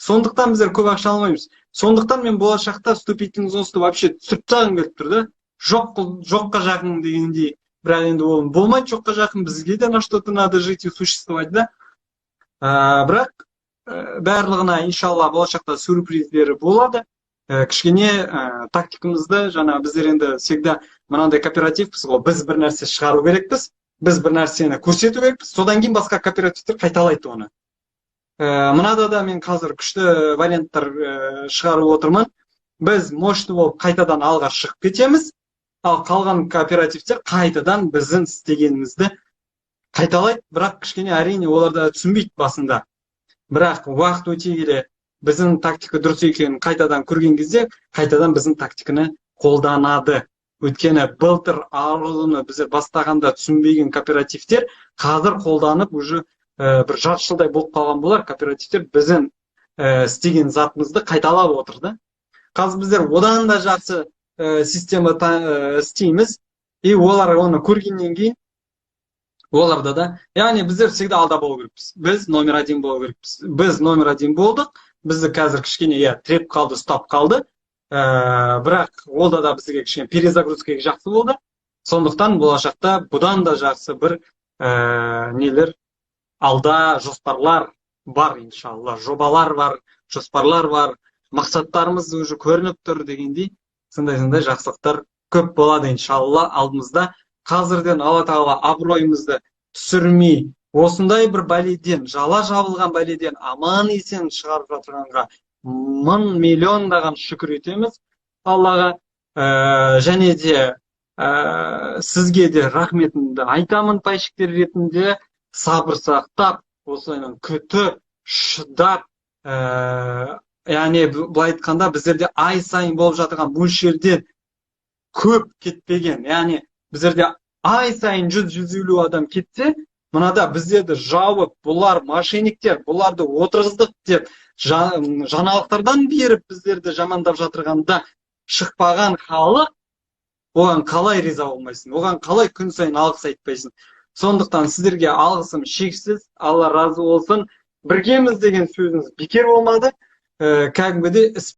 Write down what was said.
Сондықтан біздер көп ақша алмаймыз. Сондықтан мен болашақта вступительный взносты вообще түсіріп тастағым келіп тұр да, жоқ, жоққа жақын дегендей. Бірақ енді ол болмайды жоққа жақын, бізге де на что то надо жить и существовать да. Бірақ барлығына, иншалла, болашақта сюрприздері болады. Кішкене тактикамызды жаңа, біздер енді всегда мынандай кооперативпіз ғой, біз бір нәрсе шығару керекпіз, біз бір нәрсені көрсету керекпіз, содан кейін басқа кооперативтер қайталайды оны. Мынада да мен қазір күшті варианттар шығарып отырмын. Біз мощный болып қайтадан алға шығып кетеміз, ал қалған кооперативтер қайтадан біздің істегенімізді қайталайды. Бірақ кішкене, әрине, олар да түсінбейді басында, бірақ уақыт өте келе біздің тактика дұрыс екенін қайтадан көрген кезде қайтадан біздің тактиканы қолданады. Өйткені былтыр Арылыны біздер бастағанда түсінбеген кооперативтер қазір қолданып, уже бір жарты жылдай болып қалған болар, кооперативтер біздің істеген затымызды қайталап отыр да. Қазір біздер одан да жақсы система істейміз, и олар оны көргеннен кейін оларда да, яғни біздер всегда алда болу керекпіз, біз номер один болу керекпіз. Біз номер один болдық, бізді қазір кішкене, иә, тіреп қалды, ұстап қалды, бірақ ол да бізге кішкене перезагрузка жақсы болды. Сондықтан болашақта бұдан да жақсы бір нелер алда, жоспарлар бар, иншалла, жобалар бар, жоспарлар бар, мақсаттарымыз уже көрініп тұр дегендей, сондай сондай жақсылықтар көп болады, иншалла, алдымызда. Қазірден Алла Тағала абыройымызды түсірмей, осындай бір бәледен, жала жабылған бәледен аман есен шығарып жатырғанға мың миллиондаған шүкір етеміз Аллаға. Және де сізге де рахметімді айтамын пайщиктер ретінде, сабыр сақтап, осылайынан күтіп, шыдап, яғни былай айтқанда, біздерде ай сайын болып жатырған мөлшерден көп кетпеген. Яғни біздерде ай сайын 100-150 адам кетсе, мынада біздерді жауып, бұлар мошенниктер, бұларды отырғыздық деп жаңалықтардан беріп, біздерді жамандап жатырғанда шықпаған халық, оған қалай риза болмайсың, оған қалай күн сайын алғыс айтпайсың? Сондықтан сіздерге алғысым шексіз, Алла разы болсын. Біргеміз деген сөзіңіз бекер болмады, кәдімгідей іс.